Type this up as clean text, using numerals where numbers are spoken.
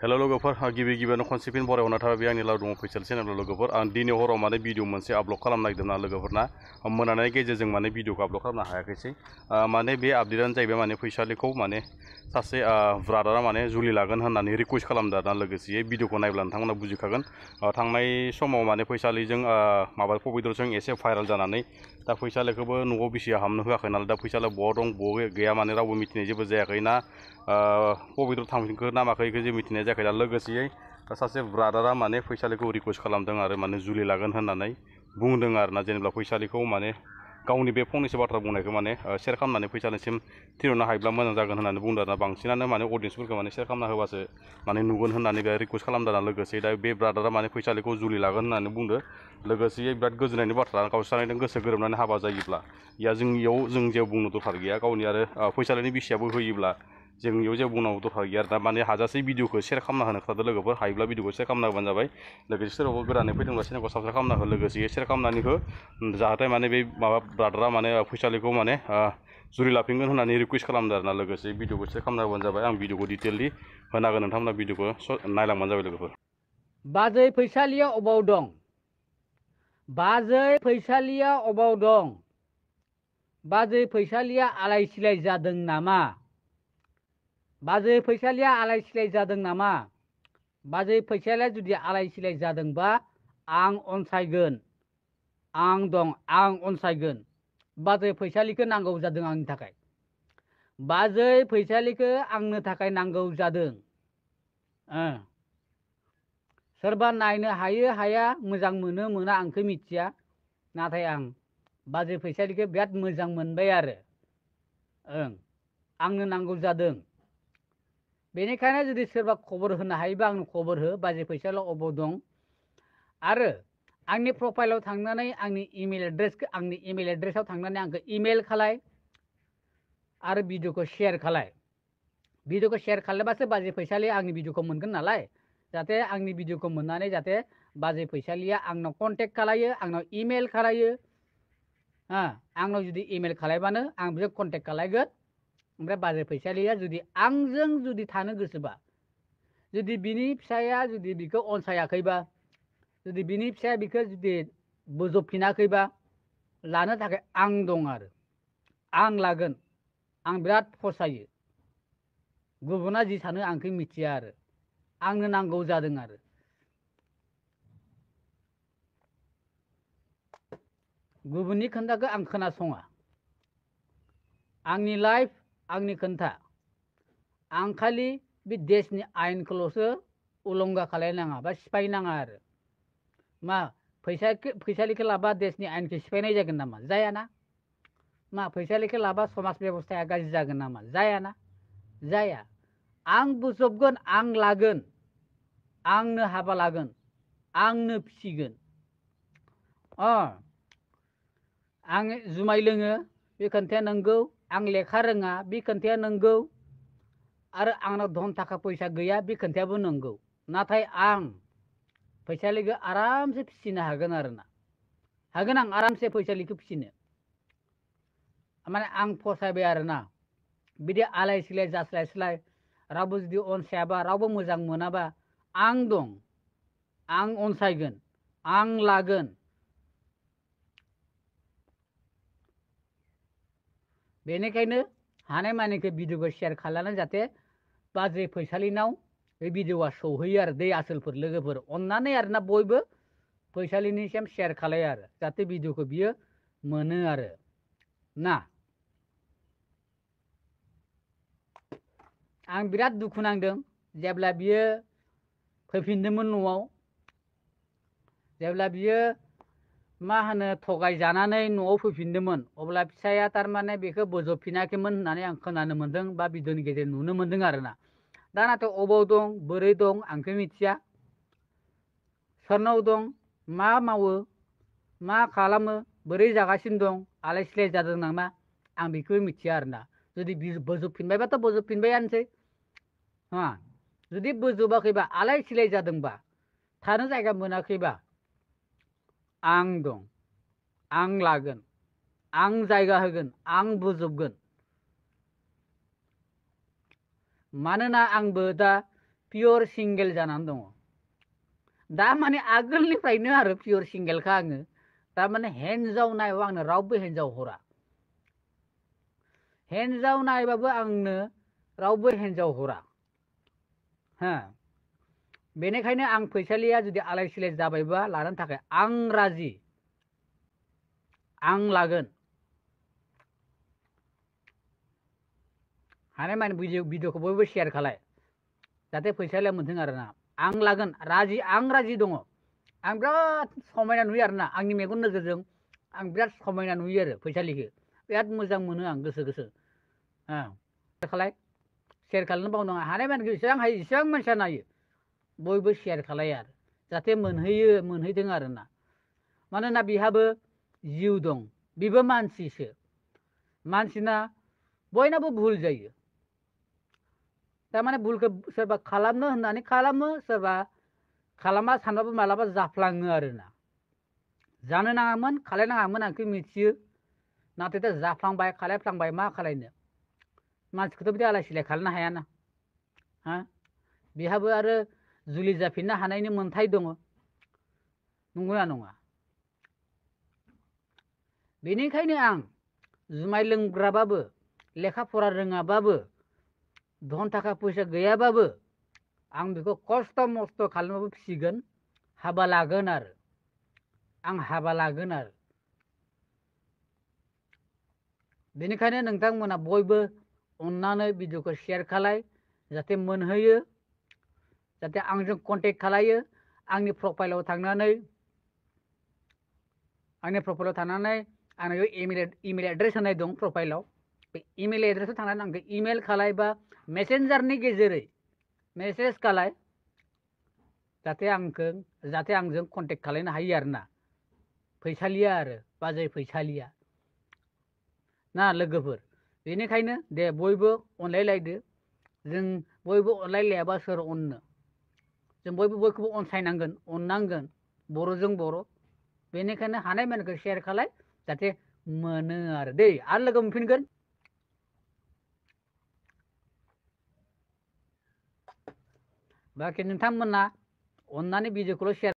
hello लोगोफोर गिबि गिबियावनो खनसे फिन बरायहरना थाबाय बे आंनि लावदुम अफिसियेल चेनेलाव लोगोफोर आं दिनै हराव माने भिडिअ मोनसे आपल'ड खालामनो नागिरदोंना लोगोफोरना मोनानायनि गेजेरजों माने भिडिअखौ आपल'ड खालामनो हायाखैसै माने बे आपडेटआनो जाहैबाय माने फैसालिखौ माने सासे ब्रादारा माने जुलि लागोन होननानै रिकुवेस्ट खालामदों आरोना लोगोसे भिडिअखौ नायब्ला नोंथांमोना बुजिखागोन थांनाय समाव माने फैसालिजों माबा पबित्रजों एसे भाइरेल जानानै दा फैसालिखौबो न'आव बिसिया हाबनो होआखै नालाय दा फैसालिया बहा दं बहा गैया माने रावबो मिथिनाय जेबो जायाखै ना पबित्र थांफिनखो ना माखो इखो जेबो मिथिनाय जायाखै दा लोगोसेयै सासे ब्रादारा माने फैसालिखौ रिकुवेस्ट खालामदों आरो माने जुलि लागोन होननानै बुंदों आरोना जेनेबा फैसालिखौ माने गावनि बे फंनैसो बाथ्रा बुंनायखौ माने शेयार खालामनानै फैसालिसिम थिनहरनो हायोब्ला मोजां जागोन होननानै बुंदों आरोना बांसिनानो माने अडियेन्सफोरखौ माने शेयार खालामना होबासो माने नुगोन होननानै बे रिकुवेस्ट खालामदों लोगोसे दा बे ब्रादारा माने फैसालिखौ जुलि लागोन होननानै बुंदों लोगोसे बिराद गोजोननायनि बाथ्रा गावस्रानायजों गोसो गोरोबनानै हाबा जायोब्ला जोंनियाव जों जेबो बुंनो दरखार गैया गावनि आरो फैसालिनि बिसियाबो होयोब्ला जोंनियाव जेबो बुंनांगौ दरखार गैया आरोना माने हाजासे भिडिअखौ शेयार खालामना होनो खोथादों लोगोफोर हायोब्ला भिडिअखौ शेयार खालामना होबानो जाबाय लोगोसे सोरबाबा गोदानै फैदोंब्ला चेनेलखौ साबस्क्राइब खालामना हो लोगोसे शेयार खालामनानै हो जाहाथे माने बे माबा ब्रादारा माने फैसालिखौ माने जुलि लाफिनगोन होननानै रिकुवेस्ट खालामदों आरोना लोगोसे भिडिअखौ शेयार खालामना होबानो जाबाय आं भिडिअखौ डिटेललि होना होगोन नोंथांमोना भिडिअखौ नायलांबानो जाबाय लोगोफोर बाजै फैसालिया अबाव दं बाजै फैसालिया अबाव दं बाजै फैसालिया आलाय सिलाय जादों नामा बाजै फैसालिया आलाय सिलाय जादों नामा बाजै फैसालिया जुदि आलाय सिलाय जादोंबा आं अनसायगोन आं दं आं अनसायगोन बाजै फैसालिखौ नांगौ जादों आंनि थाखाय बाजै फैसालिखौ आंनो थाखाय नांगौ जादों सोरबा नायनो हायो हाया मोजां मोनो मोना आंखौ मिथिया नाथाय आं बाजै फैसालिखौ बिराद मोजां मोनबाय आरो आंनो नांगौ जादों बेनिखायनो जुदि सोरबा खबर होनो हायोबा आंनो खबर हो बाजै फैसालिया अबाव दं आरो आंनि प्रफाइलाव थांनानै आंनि इमेल एड्रेसाव थांनानै आंखौ इमेल खालाय आरो भिडिअखौ शेयार खालाय भिडिअखौ शेयार खालामबासो बाजै फैसालिया आंनि भिडिअखौ मोनगोन नालाय जाहाथे आंनि भिडिअखौ मोननानै जाहाथे बाजै फैसालिया आंनाव कन्टेक्ट खालायो आंनाव इमेल खालायो आंनाव जुदि इमेल खालायबानो आं बिखौ कन्टेक्ट खालायगोन ओमफ्राय बाजै फैसालिया जुदि आंजों जुदि थानो गोसोबा जुदि बिनि फिसाया जुदि बिखौ अनसायाखैबा जुदि बिनि फिसाया बिखौ जुदि बोजबफिनाखैबा लानो थाखाय आं दं आरो आं लागोन आं बिराद फसायो गुबुना जि सानो आंखौ मिथिया आरो आंनो नांगौ जादों आरो गुबुननि खोन्थाखौ आं खोनासङा आंनि लाइफ आंनि खोन्था आं खालि बे देशनि आयेनखौल'सो उलंघा खालायनाङा बा सिफायनाङा आरो मा फैसालिखौ लाबा देशनि आयेनखौ सिफायनाय जागोन नामा जायाना मा फैसालिखौ लाबा समाज बेबस्थाया गाज्रि जागोन नामा जायाना जाया आं बोजबगोन आं लागोन आंनो हाबा लागोन आंनो फिसिगोन आं जुमाय लोङो बे खोन्थाया नंगौ आं लेखा रोङा बे खोन्थाया नंगौ आरो आंनाव धन थाखा फैसा गैया बे खोन्थायाबो नंगौ नाथाय आं फैसालिखौ आरामसे फिसिनो हागोन आरोना हागोन आं आरामसे फैसालिखौ फिसिनो माने आं फसायबाय आरोना बिदि आलाय सिलाय जास्लाय स्लाय रावबो जुदि अनसायाबा रावबो मोजां मोनाबा आं दं आं अनसायगोन आं लागोन बेनिखायनो हानायमानिखौ भिडिअखौ शेयार खालामनानै जाहाथे बाजै फैसालिनाव बे भिडिअआ सौहैयो आरो दै आसोलफोर लोगोफोर अननानै आरोना बयबो फैसालिनिसिम शेयार खालायो आरो जाहाथे भिडिअखौ बियो मोनो आरो ना आं बिराद दुखु नांदों जेब्ला बियो फैफिनदोंमोन न'आव जेब्ला बियो मा होनो थगायजानानै न'आव फैफिनदोंमोन अब्ला फिसाया थारमाने बेखौ बोजबफिनाखैमोन होननानै आं खोनानो मोन्दों बा भिडिअनि गेजेरजों नुनो मोन्दों आरोना दा नाथाय अबाव दं बोरै दं आंखौ मिथिया सोरनाव दं मा मावो मा खालामो बोरै जागासिनो दं आलाय सिलाय जादों नामा आं बेखौ मिथिया आरोना जुदि बोजबफिनबायबाथ' बोजबफिनबायानोसै जुदि बोजबाखैबा आलाय सिलाय जादोंबा थानो जायगा मोनाखैबा आं दं आं लागोन आं जायगा होगोन आं बोजबगोन मानोना आंबो दा पियर सिंगेल जानानै दङ दा माने आगोलनिफ्रायनो आरो पियर सिंगेलखा आङो तारमाने हिन्जाव नायाव आंनो रावबो हिन्जाव हरा हिन्जाव नायबाबो आंनो रावबो हिन्जाव हरा हा बेनिखायनो आं फैसालिया जुदि आलाय सिलाय जाबायबा लानो थाखाय आं राजि आं लागोन हानाय माने भिडिअखौ बयबो शेयार खालाय जाहाथे फैसालिया मोनथों आरोना आं लागोन आं राजि दङ आं बिराद समायना नुयो आरोना आंनि मेगन नोजोरजों आं बिराद समायना नुयो आरो फैसालिखौ बिराद मोजां मोनो आं गोसो खालाय शेयार खालामनो बावनाङा हानाय माने जेसेबां हायो एसेबां मानसिया नायो बयबो शेयार खालाय आरो जाहाथे मोनहैथों आरोना मानोना बिहाबो जिउ दं बिबो मानसिसो मानसिना बयनाबो भुल जायो तारमाने भुलखौ सोरबा खालामनो होननानै खालामो सोरबा खालामा सानबाबो मालाबा जाफ्लाङो आरोना जानो नाङामोन खालायनाङामोन आं बेखौ मिथियो नाथाय दा जाफ्लांबाय खालायफ्लांबाय मा खालायनो मानसिखौथ' बिदि आलाय सिलाय खालामनो हायाना हा बिहाबो आरो जुलि जाफिननो हानायनि मोन्थाय दङ नंगौना नङा बेनिखायनो आं जुमाय लोंग्राबाबो लेखा फरा रोङाबाबो धन थाखा फैसा गैयाबाबो आं बेखौ खस्थ' मस्थ' खालामबाबो फिसिगोन हाबा लागोन आरो आं हाबा लागोन आरो बेनिखायनो नोंथांमोना बयबो अननानै भिडिअखौ शेयार खालाय जाहाथे मोनहैयो जाहाथे आंजों कन्टेक्ट खालायो आंनि प्रफाइलाव थांनानै आंनो इमेल एड्रेस होनाय दं प्रफाइलाव बे इमेल एड्रेसाव थांनानै आंखौ इमेल खालाय बा मेसेन्जारनि गेजेरै मेसेज खालाय जाहाथे आंजों कन्टेक्ट खालायनो हायो आरोना फैसालिया आरो बाजै फैसालिया ना लोगोफोर बेनिखायनो दे बयबो अनलायलायदो जों बयबो अनलायलायाबा सोर अननो जों बयबो बयखौबो अनसायनांगोन अननांगोन बर'जों बर' बेनिखायनो हानाय मानिखौ शेयार खालाय जाहाथे मोनो आरो दै आरो लोगो मोनफिनगोन बाखि नोंथांमोना अननानै भिडिअखौल' शेयार